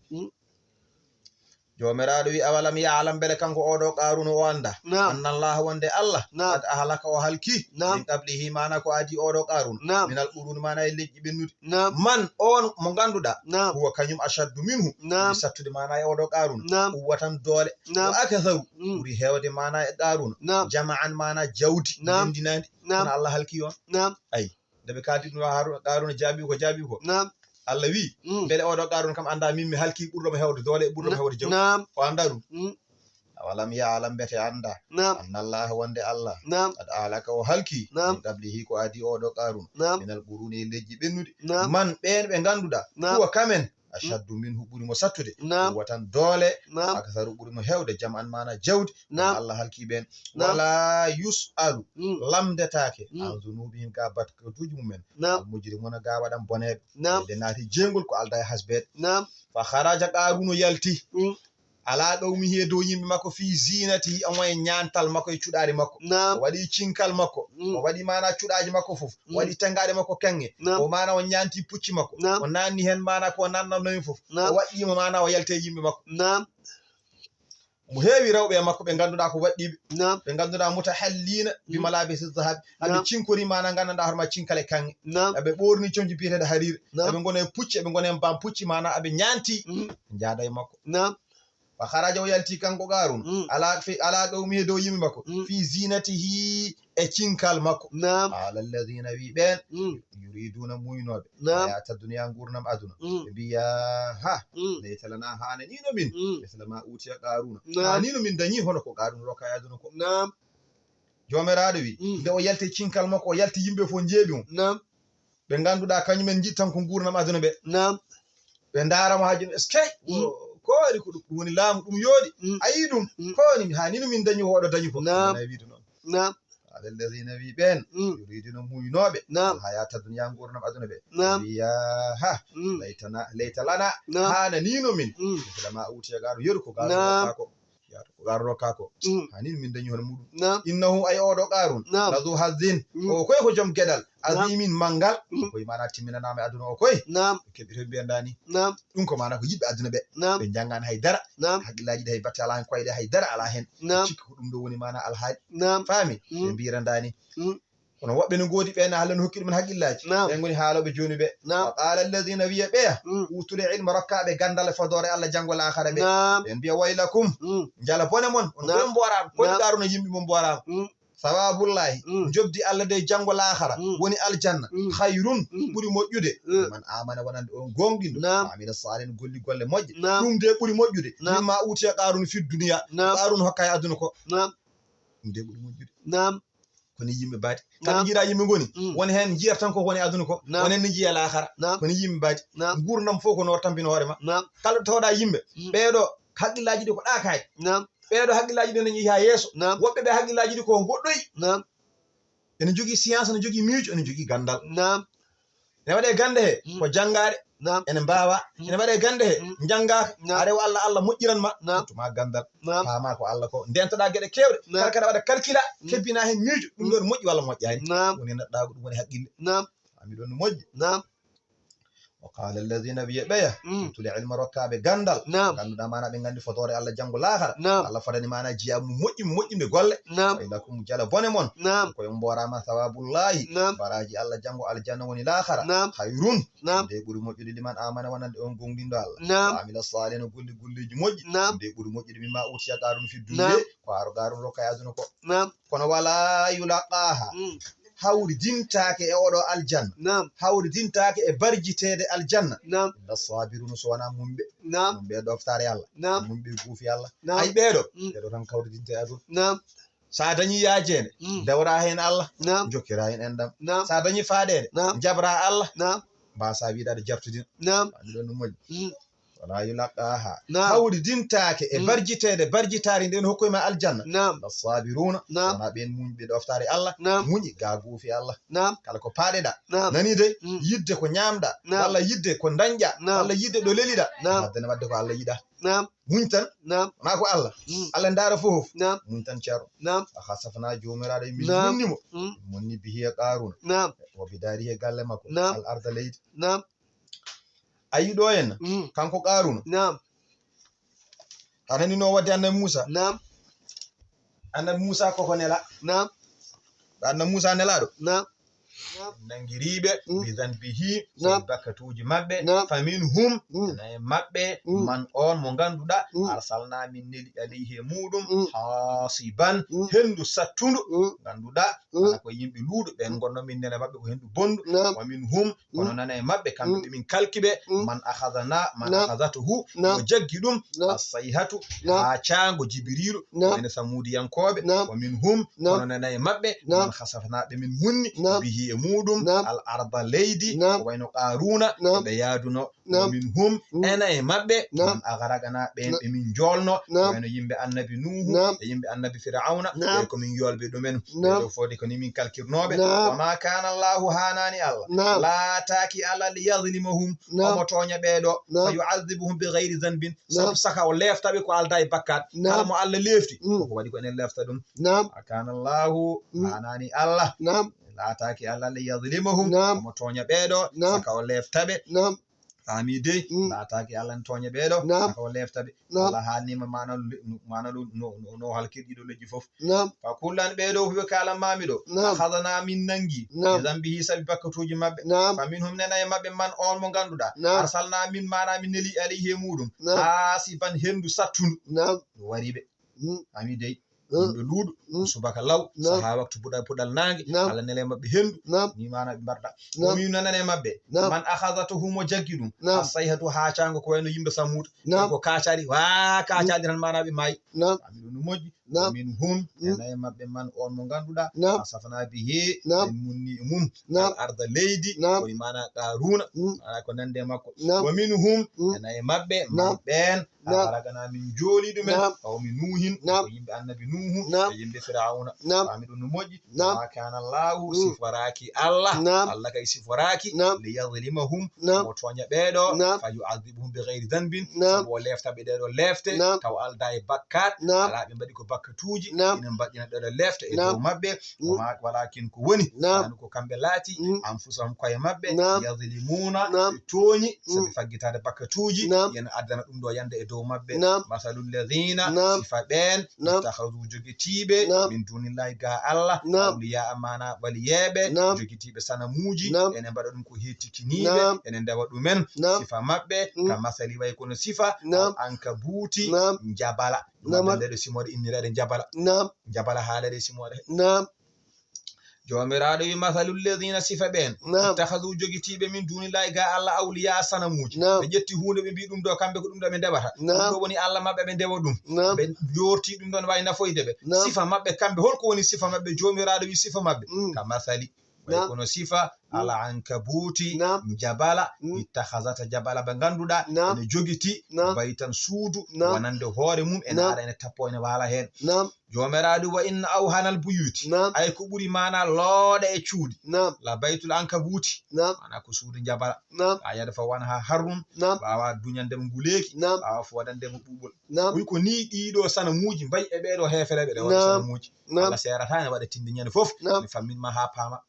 Joomiraaɗo wi, "Awalam ya'lam, mbele kanko oɗo Qaaruuna o anndaa? Anna Allaha, wonde Allah, qad ahlaka, o halki, min qablihi, maana ko adii oɗo Qaaruuna, minal quruni, maana e leƴƴi ɓennuɗi. Man, on mo ngannduɗaa, huwa, kañum, ashaddu minhu, ɓuri sattude, maana e oɗo Qaaruuna, quwwatan, doole, wa aktharu, ɓuri heewde, maana e Qaaruuna, jama'an, maana jawdi ndenndinaandi. Kono Allah halki on." Ayi. Nde ɓe kaaldi ɗum, Haruna, Qaaruuna jaabi ko jaabi ko. Allah wi, "Mbele oɗo Qaaruuna kam anndaa min mi halki ɓurɗo mo heewde doole, ɓurɗo mo heewde jawdi?" O anndaa ɗum. "Awalam ya'lam, mbete anndaa? Anna Allaha, wonde Allah, qad ahlaka, o halki, min qablihi, ko adii oɗo Qaaruuna, minal quruni, e leƴƴi ɓennuɗi, man, ɓeen ɓe ngannduɗaa, huwa, kamen, ashaddu minhu, ɓuri mo sattude. Naam. Quwwatan, doole. Naam. Aktharu, ɓuri mo heewde. Jam'an, maana jawdi. Naam. Allah halki ɓeen. Naam. Wala yus'alu, Mm. lamndetaake, Mm. an zunubihim, ga bakkatuuji mum en. Naam. Al mujrimuna, ga waɗan boneeɓe. Naam. Ɓe naati jeygol ko aldaa e hasbeede. Naam. Fa kharaja, Qaaruuna yalti. Mm. Ala qawmihi, e dow yimɓe makko, fi zinatihi, omo e ñaantal makko e cuɗaari makko. Naam. O waɗi cinkal makko. Mm. O waɗi maana cuɗaaji makko fof. Mm. O waɗi tenngaade makko kaŋŋe. Naam. O maana o ñaanti pucci makko. Naam. O naanni heen maana ko o naannanno heen fof. Naam. O waɗɗii mo maana o yalti e yimɓe makko. Naam. Mo heewi rewɓe e makko ɓe ngannduɗaa ko waɗɗiiɓe. Naam. Ɓe ngannduɗaa mutahallina bi Mm. malabisi zahabi. Aɓe Naam. cinkori maana nganndanɗaa hoore ma cinkal e kaŋŋe. Naam. Aɓe ɓoorni comci biyeteeɗe hariire. Naam. Aɓe ngona e pucci, aɓe ngona e mbam pucci maana aɓe ñaanti. Mm. Njaada e makko. Naam. Fa kharaja, o yalti kanko Qaaruuna. Mm. Ala fi, ala qawmihi, dow yimɓe makko. Mm. Fi zinatihi, e cinkal makko. Naam. Qala alladhina, wi ɓeen, Mm. yuriduna, muynooɓe. Naam. Hayata dunya, nguurndam aduna. Mm. Ɓe mbiya, ha, Mm. layta lana, haananiino min. Mm. Mithla ma utiya Qaaruuna. Naam. Haananiino min dañi hono ko Qaaruuna rokka e aduna ko. Naam. Joomiraaɗo wi, Mm. nde o yalti cinkal makko, o yalti yimɓe fof njeeɓi mo. Naam. Ɓe ngannduɗaa kañum en njiɗ tan ko nguurndam aduna ɓe. Naam. Ɓe ndaara mo haa jooni, est-ce que Mm. ko, ko waɗi ko ɗum, ɗum woni laamu, ɗum yooɗi? Mm. A yii ɗum? Mm. Ko woni, haanino min dañi ko oɗo dañi ko? Naam. Wona wiide noon. Naam. Qala alladhina, wi ɓeen, Mm. yuriduna, muynooɓe, Naam. al hayata dunya, nguurndam aduna ɓe. Naam. Mbiya, ha, Mm. laytana, layta lana, Naam. haananiino min. Mm. Mithla ma utiya Qaaruuna, yeru ko Qaaruuna Naam. rokka ko. Yaata ko Qaaruuna rokka ko. Mm. Haanino min dañi hono muɗum. Naam. Innahu, ay oɗo Qaaruuna, Naam. la zu hazzin. Mm. O koy ko joom geɗal. Naam. Azimin, manngal. Mm. Koy maana timminanaama e aduna o koy. Naam. Ɓe keɓi to mbiyanɗaa ni. Naam. Ɗum ko maana ko yiɗɓe aduna ɓe. Naam. Ɓe njanngaani hay dara. Naam. Hakkillaaji ɗi hay batte alaa heen, koyɗe hay dara alaa heen. Naam. Cikki ko ɗum ɗo woni maana alhaali. Naam. Faami? Mm. Ɓe mbiyanɗaa ni. Mm. Kono woɓɓe no ngoodi ɓeen, Allah no hokki ɗumen hakkillaaji. Naam. Ɓen ngoni haalooɓe jooni ɓe. Naam. Wa qala alladhina, wiya ɓeya, Mm. utul ilma, rokkaaɓe ganndal e fodoore Allah janngo laakhara ɓe. Naam. Ɓen mbiya, waylakum, Mm. njala bone mon, on Naam. koye mbooraaɓe, koye Naam. Qaaruuna yimɓe mum mbooraaɓe. Mm. Sawabullahi, Mm. njobdi Allah de janngo laakhara, Mm. woni aljanna, Mm. khayrun, Mm. ɓuri moƴƴude, Mm. man amana, wonande on gooŋɗinɗo, Naam. wa amila salihan, golli golle moƴƴe. Naam. Ɗum de ɓuri moƴƴude, Naam. mimma utiya Qaaruuna fi dunya, Naam. Qaaruuna hokka e aduna ko. Naam. Ɗum de ɓuri moƴƴude. Naam. Ko ni yimɓe mbaadi. Naam. Kamɓe njiɗa yimɓe ngoni. Mm. Won heen njiyata tan ko woni aduna ko. Naam. Won heen ne njiya laakhara. Naam. Ko ni yimɓe mbaadi. Naam. Nguurndam fof ko noor tampino hoore ma. Naam. Kala ɗo tawɗa yimɓe. Mm. Ɓeeɗo hakkillaaji ɗi ko ɗaakaaji. Naam. Ɓeeɗo hakkillaaji ɗi ne njehi haa yeeso. Naam. Woɓɓe ɓe hakkillaaji ɗi ko goɗɗoy. Naam. Ene jogii science, ene jogii miijo, ene jogii ganndal. Naam. Ene waɗe gannde he Mm. ko janngaare. Naam. Ene mbaawa. Mm. Ene waɗe gannde he Mm. njanngaaka. Naam. A rewa Allah, Allah moƴƴiran ma. Naam. Tuma ganndal. Naam. Paama ko Allah ko. Ndentoɗa geɗe keewɗe. Naam. Kala kaɗa waɗa calcula, Mm. kebbina heen miijo. Ɗum Mm. ɗon moƴƴi walla moƴƴaani. Naam. Woni neɗɗaagu, ɗum woni haqqille. Naam. Ami ɗon no moƴƴi. Naam. Wa qala alladhina, wiya ɓeya, Mm. utul ilma, rokkaaɓe ganndal. Naam. Ngannduɗaa maana ɓe nganndi fodoore Allah janngo laakhara. Naam. Allah fodani maana jiya mum moƴƴi, moƴƴinde golle. Naam. Waylakum, jala bone mon. Naam. Ko on mboorama, sawabullahi. Naam. Baraaji Allah janngo aljanna woni laakhara. Naam. Khayrun. Naam. Nde ɓuri moƴƴude liman amana wonande on gooŋɗinɗo Allah. Naam. Wa amila salihan, golli golleeji moƴƴi. Naam. Nde ɓuri moƴƴude mimma utiya Qaaruuna fi dunya. Naam. Ko haro Qaaruuna rokka e aduna ko. Naam. Kono wala yulaqaha. Mm. Hawridintaake e oɗo aljanna. Naam. Hawridintaake e barjiteede aljanna. Naam. Illa sabiruna, so wonaa muñɓe. Naam. Muñɓe ɗoftaare Allah. Naam. Muñɓe guufi Allah. Naam. Ay ɓeeɗo. Mm. Ɓeeɗo tan kawridinte e aduna. Naam. Sa dañi yaajeende, Mm. dewra heen Allah, Naam. jokkira heen enɗam. Naam. Sa dañi faaɗeede, Naam. jabra Allah, Naam. mbasa wiide aɗa jartudina. Naam. Anndi ɗon no moƴƴi. Mm. Wala yulaqaha. Naam. Hawridintaake e Mm. barjiteede, barjitaari nden hokkoy ma aljanna. Naam. La sabiruna. Naam. Wona ɓeen muñɓe ɗoftaare Allah. Naam. Muñi ga guufi Allah. Naam. Kala ko paaɗeɗa. Naam. Nani de, Mm. yidde ko ñaamɗa, Naam. walla yidde ko dañƴa, Naam. walla yidde ɗo leliɗa. Naam. Waddane wadde ko Allah yiɗa. Naam. Muñ tan. Naam. Wona ko Allah. Mm. Allah ndaara fof. Naam. Muñ tan ceero. Naam. Fa khasafna, Joomiraaɗo, min Naam. munni mo. Mm. Munni bihi e Qaaruuna. Naam. Wa bidarihi e galle makko. Naam. Al arda leydi. Naam. A yii ɗo en. Mm. Kanko Qaaruuna. Naam. A nani no wadde Annabi Muusa? Naam. Annabi Muusa koko nela. Naam. Annabi Muusa nelaaɗo. Naam. Nangiriiɓe Mm. bi zanbihi, Naam. sabi bakkatuuji maɓɓe. Naam. Fa minhum, Mm. ene e maɓɓe, Mm. man on mo ngannduɗaa, Mm. arsalna min neli alayhi e muɗum, Mm. hasiban, Mm. henndu sattundu, Mm. ngannduɗaa, Mm. wona ko yimɓe Luuɗo ɓeen ngonno min nela maɓɓe ko henndu bonndu. Naam. Wa minhum, kono Mm. nana e maɓɓe kamɓe Mm. ɓe min kalki ɓe, Mm. man akhadhna, man Naam. akhadhathu, Naam. o jaggi ɗum, Naam. as-sayhatu, Naam. haa caango Jibriilu, Naam. ene Samuudiyankooɓe, Naam. wa minhum, Naam. kono nana e maɓɓe, Naam. man khasafna, ɓe min munni, Naam. bihi e muɗum, al arda leydi, ko wayno Qaruna, ɓe yaaduno. Wa minhum, ena e maɓɓe, man agraqna, ɓeen ɓe min njoolno, ko wayno yimɓe annabi Nuuhu e yimɓe annabi Firawna, ɓe ko min yoolbi ɗumen. Ɓe ɗo foodi ko ni min kalkirnooɓe. Wa ma kana Allahu, haanaani Allah, laataaki Allah, li yazlimahum, omo tooña ɓee ɗo, fa yu'adhibuhum bi ghayri dhanbin, sabu saka o leefta ɓe ko aldaa e bakkaat. Kala mo Allah leefti, ko waɗi ko enen leefta ɗum. Ma kana Allahu, haanaani Allah, laataaki Allah, li yazlimahum, omo tooña ɓee ɗo, saka o leefta ɓe. Faami dey, laataaki Allah ne tooña ɓee ɗo, saka o leefta ɓe. Allah haalniima maana, maana ɗum no, no, no halkirɗi ɗo leƴƴi fof. Fa kullan, ɓee ɗo fof ɓe kaalan maami ɗo, akhadna, min nanngi, bi dhanbihi, sabi bakkatuuji maɓɓe. Fa minhum, nena e maɓɓe, man, on mo ngannduɗaa, arsalna, min, maana min neli, alayhi, e muɗum, hasiban, henndu sattundu. Wari ɓe. Faami dey. Yimɓe luuɗo, subaka law, sahaa waktu puɗal, puɗal naange, Allah neli e maɓɓe henndu, ni maana ɓe mbarɗa. O wi, nena e maɓɓe, man akhadathu, mo jaggi ɗum, as-sayhatu, haacaango, ko wayno yimɓe Samuuda, ɓe ko kaacaali, waa kaacaali tan maana ɓe maayi. Faami ɗum no moƴƴi. Wa minhum, nena e maɓɓe, man, on mo ngannduɗaa, khasafna bihi, en munni e mum, al arda, leydi, woni maana Qaruna, maana ko nande e makko. Wa minhum, nena e maɓɓe, man, ɓeen, agraqna, min njooli ɗumen, qawmi Nuuhin, ko yimɓe annabi Nuuhu, e yimɓe Firawna. Faami ɗum no moƴƴi. Ma kana Allahu, siforaaki Allah, Allah kay siforaaki, li yazlimahum, mo tooña ɓee ɗo, fa yu'adhibuhum bi ghayri dhanbin, sabu o leefta ɓe ɗee ɗo leefte, taw aldaa e bakkaat, alaa ɓe mbaɗi ko bakkatuuji, ina mbaɗɗina ɗee ɗo leefte e dow maɓɓe. Wama, walakin ko woni, kanu ko kamɓe laati, anfusahum, koye maɓɓe, yazlimuna, ɓe tooñi, sabi faggitaade bakkatuuji, yen addana ɗum ɗo yande e dow maɓɓe. Masalul ladhina, sifa ɓeen, ittakhadhu, jogitiiɓe, min dunillahi, gaa Allah, awliya, maana waliyeeɓe, jogitiiɓe sanamuuji, ene mbaɗa ɗum ko hettitiniiɓe, ene ndewa ɗumen. Sifa maɓɓe, ka masali, way kono sifa, al ankabuuti, njabala. Ɗum nde ɗo simoore innireede njabala. Njabala haaleede simoore he. Joomiraaɗo wi, masalul ladhina, sifa ɓeen, ittakhadhu, jogitiiɓe, min dunillahi, gaa Allah, awliya, sanamuuji. Ɓe ƴetti huunde, ɓe mbi ɗum ɗo, kamɓe ko ɗum ɗo ɓe ndewata. Ɗum ɗo woni Allah maɓɓe, ɓe ndewa ɗum. Ɓe njoorti ɗum ɗon, waawi nafoyde ɓe. Sifa maɓɓe kamɓe, hol ko woni sifa maɓɓe? Joomiraaɗo wi, sifa maɓɓe, ka masali, way kono sifa al ankabuuti, njabala, ittakhazat, njabala ba ngannduɗaa ene jogiti, baytan, suudu, wonande hoore mum, ene ara, ene tappo, ene waala heen. Joomiraaɗo, wa inna awhanal buyuti, ay ko ɓuri maana looɗe e cuuɗi, la baytul ankabuuti, maana ko suudu njabala. A yadfa'u anha harrun, waawa duñande mo nguleeki, waawa foodande mo ɓuuɓol. Wi ko nii ɗiɗo sanamuuji mbayi e ɓeeɗo heefereeɓe ɗe waɗa sanamuuji. Allah seerata, ene waɗa tinde ñande fof, ne fammin ma haa paama.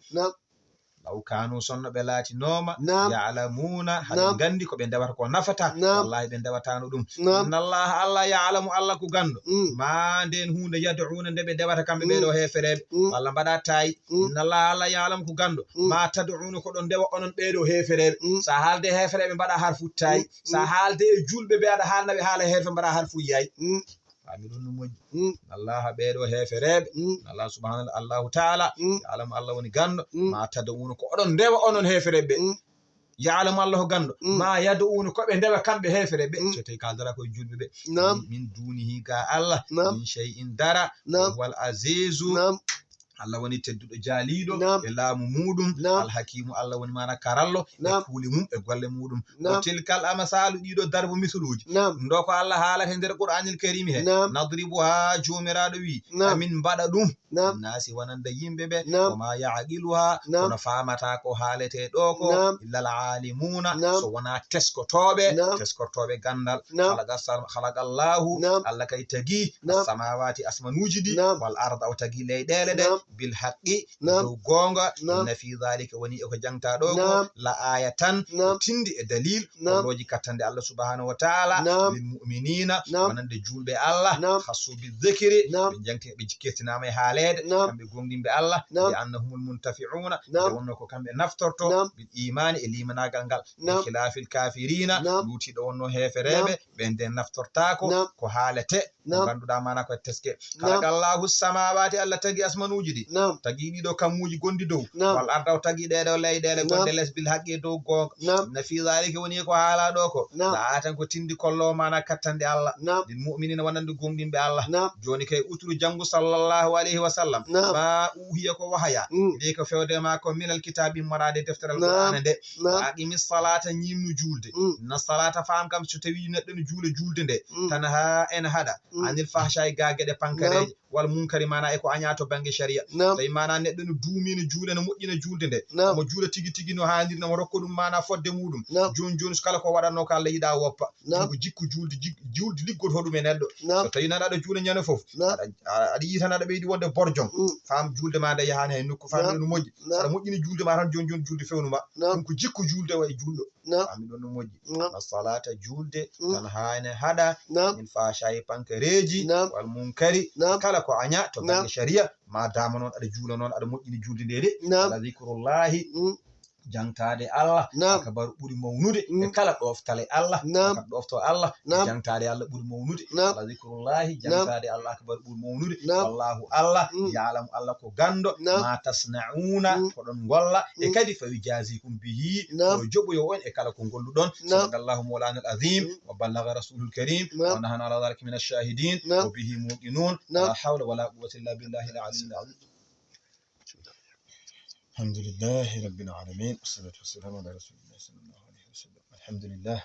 Law kanu, sonno ɓe laatinooma, ya'lamuna, haɗa nganndi ko ɓe ndewata ko nafata, wallahi ɓe ndewatano ɗum. Inna Allah, Allah, ya'lamu, Allah ko ganndo, ma, nden huunde, yad'una, nde ɓe ndewata kamɓe ɓeeɗo heefereeɓe, walla mbaɗa taayi. Inna Allah, Allah, ya'lamu, ko ganndo, ma tad'una, ko ɗon ndewa onon ɓeeɗo heefereeɓe. So a haalde heefereeɓe, mbaɗa harfu taayi. So a haalde e juulɓe ɓe, aɗa haalna ɓe haala heefereeɓe, mbaɗa harfu yaayi. Faami ɗum no moƴƴi. Allaha, ɓeeɗo heefereeɓe, Allah subhanahu, Allahu taala, ya'lamu, Allah woni ganndo, ma tad'una, ko oɗon ndewa onon heefereeɓe ɓe. Ya'lamu, Allah ko ganndo, ma yad'una, ko ɓe ndewa kamɓe heefereeɓe ɓe. So tawi kaaldata koye juulɓe ɓe. Min dunihi, ga Allah, min shay'in, dara. Huwal azizu, Allah woni tedduɗo, jaaliiɗo e laamu muuɗum. Alhakimu, Allah woni maana karallo e kuule mum e golle muuɗum. Wa tilkal amsalu, ɗiɗo darbu misuluuji. Ɗum ɗo ko Allah haalata e nder Qur'aanil Kariimi he. Nadribuha, Joomiraaɗo wi, amin mbaɗa ɗum. Naasi, wonande yimɓe ɓe. Wa ma ya'qiluha, kono faamata ko haalete ɗo ko, illal aalimuuna, so wonaa teskotooɓe, teskortooɓe ganndal. Khalaqa sam-, khalaqallahu, Allah kay tagi, as-samaawaati, asmanuuji ɗi, wal arda, o tagi leyɗeele ɗe, bil haqqi, dow goonga. Inna fi dhalika, woni e ko jangta ɗo ko, la ayatan, ko tindi e dalil, hujjooji kattande Allah subhanahu wa taala, lil mu'minina, wonande juulɓe Allah, khassu bi dhikri, ɓe jangti, ɓe jikkirtinaama e haaleede, kamɓe goongɗinɓe Allah, li annahumul muntafi'una, nde wonno ko kamɓe naftorto, bil imaani, e liimanaagal ngal, bi khilaafil kaafiriina, luuti ɗo wonno heefereeɓe, ɓen nden naftortaako ko haalete. Naam. Ngannduɗaa maana ko e teske. Naam. Khalaqa Allahu samawati, Allah tagi asmanuuji ɗi. Naam. Tagi ɗiɗo kammuuji gonɗi dow. Naam. Wal arda, o tagi ɗeɗo leyɗeele Naam. gonɗe les bil haqqi e dow goonga. Naam. Inna fi dhalika, woni ko haala ɗo ko. Naam. La ayatan, ko tindi kollo maana kattanɗe Allah. Naam. Lil mu'minina, wonande gomɗinɓe Allah. Naam. Jooni kay utru janngu sallallahu alayhi wa sallam. Naam. Ma uhiya, ko wahaya. Mm. Ilayka, fewde ma ko minal kitaabi, immorade deftere Naam. Alqur'aana nde. Naam. Wa aqimi salata, ñimnu julde. Mm. Inna salata, faam kam so tawi neɗɗo no juula julde nde. Mm. Tanha, ene haɗa. Mm. Anil fahsha'i, ga geɗe pankareeje. Naam. Wal munkari, maana e ko añaa to bannge sharia. Naam. Tawi maana neɗɗo no duumi no juula, no moƴƴina julde nde. Naam. Omo juula tigi tigi no haaniri, no mo rokko ɗum maana fodde muɗum. Naam. Jooni jooni so kala ko waɗatnoo ko Allah yiɗaa woppa. Naam. Ɗum ko jikku julde, jik-, julde liggoto hoɗum e neɗɗo. Naam. So tawi nan aɗa juula ñande fof, Naam. aɗa, aɗa, aɗa yiita aɗa ɓeydi wonde borjom. Mm. Faam julde ma nde yahaani hay nokku, faam Naam. ɗum no moƴƴi. Naam. Aɗa moƴƴini julde ma tan jooni jooni julde fewnuma. Naam. Ɗum ko jikku julde wa e julɗo. Naam. Faam ɗum no moƴƴi. Naam. As-salata, julde, Naam. Tan haani haɗa, Naam. min fahsha'i, pankareeji, Naam. wal munkari, Naam. kala ko añaa to Naam. bannge sharia, ma dama noon aɗa juula noon, aɗa moƴƴini julde nde de. Naam. Wala zikrullahi, Mm. jangtaade Allah, Naam. akbar, ɓuri mawnude, Mm. e kala ɗoftale Allah, Naam. kala ɗofto Allah, Naam. jangtaade Allah ɓuri mawnude. Naam. Wala zikrullahi, Naam. jangtaade Allah akbar ɓuri mawnude. Naam. Wallahu, Allah, Mm. ya'lamu, Allah ko ganndo, Naam. ma tasna'una, Mm. ko ɗon ngolla, e Mm. kadi fa yujazikum bihi, Naam. o joɓoyo on e kala ko ngolluɗon. Naam. Sadaqallahu mawlana al-azim, Mm. wa ballaga rasulul karim, Naam. wa nahnu ala dhalika min ash-shahidin, Naam. wa bihi muqinun. Naam. La hawla wala quwwata illa billahi al-aliyyil azim. Alhamdulillahi rabbil alamin, wassalatu wassalamu ala rasulillahi sallallahu alayhi wa sallam. Alhamdulillah.